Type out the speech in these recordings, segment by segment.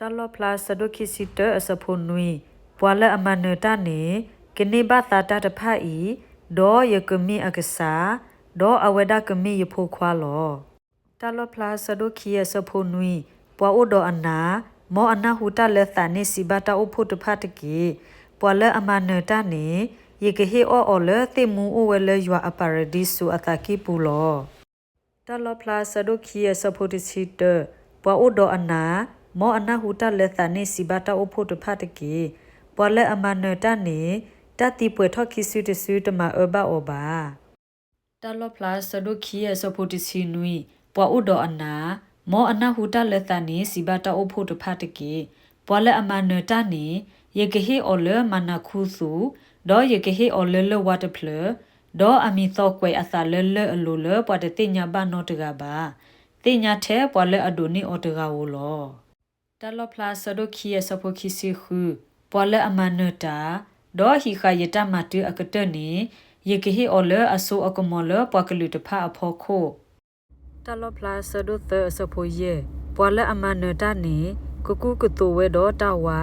တၢ်လီၣ်ဖျါ ဆၢဒိၣ်ခံဆံတၢ အဆၢဖိနွံ, ပှၤလၢအမၤနၢၤတၢ်န့ၣ် ကန့ၢ်ဘၣ်သါတၢ်တဖၣ်အံၤ, ဒီးယကမ့ၢ်အကစၢ်, ဒီးအဝဲဒၣ်ကမ့ၢ်ယဖိခွါလီၤ. တၢ်လီၣ်ဖျါ ဆၢဒိၣ်ခံ အဆၢဖိနွံ, ပှၤအိၣ်ဒီးအနၢ်, မ်အနၢ်ဟူတၢ်လၢသးန့ၣ် စံးဘၣ်တၢ်အိၣ်ဖှိၣ်တဖၣ်တက့ၢ်. ပှၤလၢအမၤနၢၤတၢ်န့ၣ် ယကဟ့ၣ်အီၣ်အီၤလၢသ့ၣ်မူအိၣ်ဝဲလၢယွၤအပၤရဒံစူၤအသးကံၢ်ပူၤလီၤ. တၢ်လီၣ်ဖျါ ဆၢဒိၣ်ခံ အဆၢဖိတဆံတၢ, ပှၤအိၣ်ဒီးအနၢ်, မ်အနၢ်ဟူတၢ်လၢသးန့ၣ် စံးဘၣ်တၢ်အိၣ်ဖှိၣ်တဖၣ်တက့ၢ်. ပှၤလၢအမၤနၢၤတၢ်န့ၣ် တၢ်သံပှဲၤထီၣ်ခံစုတစုတမၤအၢဘၣ်အီၤဘၣ်. တၢ်လီၣ်ဖျါ ဆၢဒိၣ်ခံ အဆၢဖိတဆံနွံ, ပှၤအိၣ်ဒီးအနၢ်, မ်အနၢ်ဟူတၢ်လၢသးန့ၣ် စံးဘၣ်တၢ်အိၣ်ဖှိၣ်တဖၣ်တက့ၢ်. ပှၤလၢအမၤနၢၤတၢ်န့ၣ် ယကဟ့ၣ်အီၤလၢမၤနၤခူသူၣ်, ဒီးယကဟ့ၣ်အီၤလၢလၢၢ်ဝါတဖျၢၣ်, ဒီးအမံၤသီကွဲးအသးလၢလၢၢ်အလိၤလၢပှၤတသ့ၣ်ညါဘၣ်နီတဂၤဘၣ်, သ့ၣ်ညါထဲပှၤလၢအဒိးန့ၢ်အီၤတဂၤဧိၤလီၤ. တၢ်လီၣ်ဖျါ ဆၢဒိၣ်ခံ အဆၢဖိခံဆံဃု, ပှၤလၢအမၤနၢၤတၢ်, ဒီးဟံးဃာ်ယတၢ်မၤတၢ်အကတၢၢ်န့ၣ်, ယကဟ့ၣ်အီၤလၢအစိအကမီၤလၢပှၤကလုာ်တဖၣ်အဖီခိၣ် တၢ်လီၣ်ဖျါ ဆၢဒိၣ်သၢ အဆၢဖိယဲၢ်, ပှၤလၢအမၤနၢၤတၢ်န့ၣ် ကကူးကသိးဝဲဒီးတၢ်ဝါ,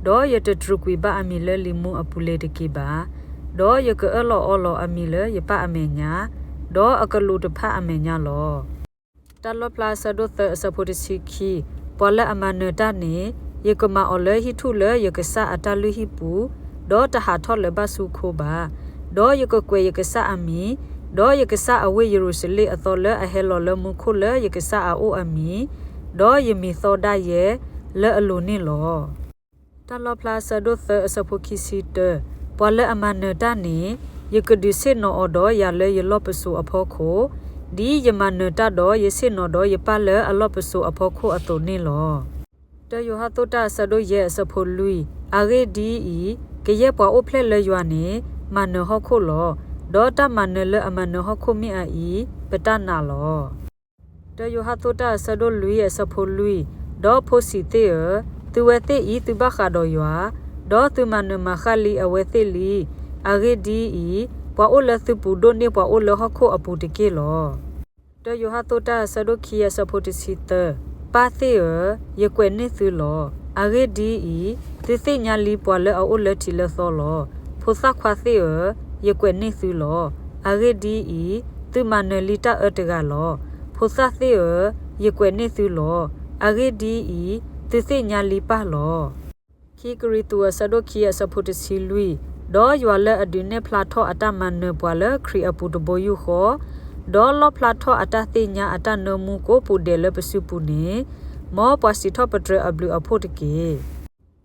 ဒီးယတတြူာ်ကွံာ်ဘၣ်အမံၤလၢလံာ်မူအပူၤလၢၤတက့ၢ်ဘၣ်, ဒီးယကအၢၣ်လီၤအီလီၤအမံၤလၢယပၢ်အမဲာ်ညါ, ဒီးအကလူးတဖၣ်အမဲာ်ညါလီၤ. တၢ်လီၣ်ဖျါ ဆၢဒိၣ်သၢ အဆၢဖိတဆံခံ, ပှၤလၢအမၤနၢၤတၢ်န့ၣ် ယကမၤအီၤလၢဟံၣ်ထူၣ်လၢယကစၢ်အတၢ်လုၢ်ဟံၣ်ပူၤ, ဒီးတဟးထီၣ်လၢၤဘၣ်ဆူခိဘၣ်, ဒီးယကကွဲးယကစၢ်အမံၤ, ဒီးယကစၢ်အဝ့ၢ်ယရူၤၡလ့ၣ်အသီလၢအဟဲလီၤလၢမူခိၣ်လၢယကစၢ်အအိၣ်အမံၤ, ဒီးယမံၤသီဒၣ်ယဲလၢအလိၤန့ၣ်လီၤ. တၢ်လီၣ်ဖျါ ဆၢဒိၣ်သၢ အဆၢဖိခံဆံတၢ, ပှၤလၢအမၤနၢၤတၢ်န့ၣ် ယကဒုးဆ့ၣ်နီၤအီၤဒီးယၤလၢယလီၢ်ပစိာ်အဖီခိၣ်, ဒ်ယမၤနၢၤတၢ်ဒီးယဆ့ၣ်နီၤဒီးယပၢ်လၢအလီၢ်ပစိာ်အဖီခိၣ်အသိးန့ၣ်လီၤ. တၢယိၤဟၣ်သိၣ်တၢ် အဆၢဒိၣ်ယဲၢ် အဆၢဖိလွံၢ်, အဂ့ၢ်ဒ်အံၤ, ကယဲၢ်ပှၤအိၣ်ဖျဲၣ်လၢယွၤန့ၣ် မၤနၢၤဟီၣ်ခိၣ်လီၤ. ဒီးတၢ်မၤနၢၤလၢအမၤနၢၤဟီၣ်ခိၣ်မ့ၢ်အအံၤ, ပတၢ်နာ်လီၤ. တၢယိၤဟၣ်သိၣ်တၢ် အဆၢဒိၣ်လွံၢ် အဆၢဖိလွံၢ်, ဒီးဖိဆံးသ့ၣ်ဧၢ, သုဝဲသ့ၣ်အံၤသုဘၣ်ဃးဒီးယွၤ, ဒီးသုမၤနၢၤမၤဃၣ်လံအဝဲသ့ၣ်လံ. အဂ့ၢ်ဒ်အံၤ, ပှၤအိၣ်လၢသုပူၤဒိၣ်န့ၢ်ပှၤအိၣ်လၢဟီၣ်ခိၣ်အပူၤတက့ၢ်လီၤ. တၢယိၤဟၣ်သိၣ်တၢ် အဆၢဒိၣ်ခံ အဆၢဖိတဆံသၢ, ပၢ်သ့ၣ်ဧၢ, ယကွဲးန့ၢ်သုလီၤ. အဂ့ၢ်ဒ်အံၤ, သုသ့ၣ်ညါလံပှၤလၢအအိၣ်လၢထံးလၢသီလီၤ. ဖိသၣ်ခွါသ့ၣ်ဧၢ, ယကွဲးန့ၢ်သုလီၤ. အဂ့ၢ်ဒ်အံၤ, သုမၤနၢၤလံတၢ်အၢတဂၤလီၤ. ဖိသၣ်သ့ၣ်ဧၢ, ယကွဲးန့ၢ်သုလီၤ. အဂ့ၢ်ဒ်အံၤ, သုသ့ၣ်ညါလံပၢ်လီၤ. ခံကရံၣ်သူး အဆၢဒိၣ်ခံ အဆၢဖိတဆံလွံၢ်, ဒီးယွၤလၢအဒုးနဲၣ်ဖျါထီၣ်အတၢ်မၤနၢၤပှၤလၢခရံာ်အပူၤတဘိယူၢ်ဃီ, ဒီးလီၣ်ဖျါထီၣ်အတၢ်သ့ၣ်ညါအတၢ်နၢမူကိးပူၤဒဲးလၢပစုပူၤန့ၣ်, မ်ပှၤစံးထီၣ်ပတြၢၤအဘျုးအဖှိၣ်တက့ၢ်.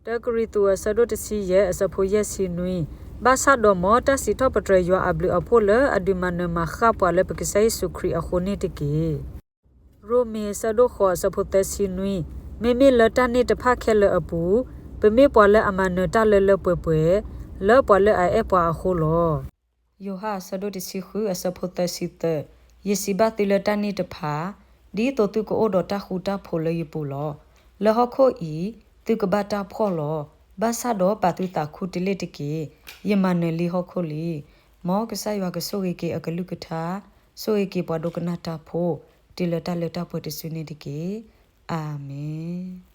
တၢကရံၣ်သူး အဆၢဒိၣ်တဆံယဲၢ် အဆၢဖိယဲၢ်ဆံနွံ, ဘၣ်ဆၣ်ဒီးမ်တၢ်စံးထီၣ်ပတြၢၤယွၤအဘျုးအဖှိၣ်လၢအဒုးမၤနၢၤမၤဃၣ်ပှၤလၢပကစၢ်ယ့ၣ်ၡူးခရံာ်အဃိန့ၣ်တက့ၢ်. ရိမ့ၤ အဆၢဒိၣ်ဃိး အဆၢဖိသၢဆံနွံ, မ့မ့ၢ်လၢတၢ်န့ၣ်တဖၣ်ခဲလၢာ်အပူၤ, ပမ့ၢ်ပှၤလၢအမၤနၢၤတၢ်လၢလၢပှဲၤပှဲၤ, လၢပှၤလၢအအဲၣ်ပှၤအဃိလီၤ. ယိၤဟၣ် အဆၢဒိၣ်တဆံဃု အဆၢဖိသၢဆံသၢ, ယစံးဘၣ်သုလၢတၢ်န့ၣ်တဖၣ်, ဒ်သိးသုကအိၣ်ဒီးတၢ်ဃူတၢ်ဖိးလၢယပူၤလီၤ. လၢဟီၣ်ခိၣ်အံၤ, သုကဘၣ်တၢ်ဖှီၣ်လီၤ. ဘၣ်ဆၣ်ဒီးပာ်သုသးခူတလ့ၢ်တက့ၢ်. ယမၤနၢၤလံဟီၣ်ခိၣ်လံ. မ်ကစၢ်ယွၤကဆိၣ်ဂ့ၤက့ၤအကလုၢ်ကထါ, ဆိၣ်ဂ့ၤက့ၤပှၤဒိကနၣ်တၢ်ဖိ, တုၤလၢတၢ်လၢတၢ်ပှဲၤတစုန့ၣ်တက့ၢ်. အၤမ့ၣ်.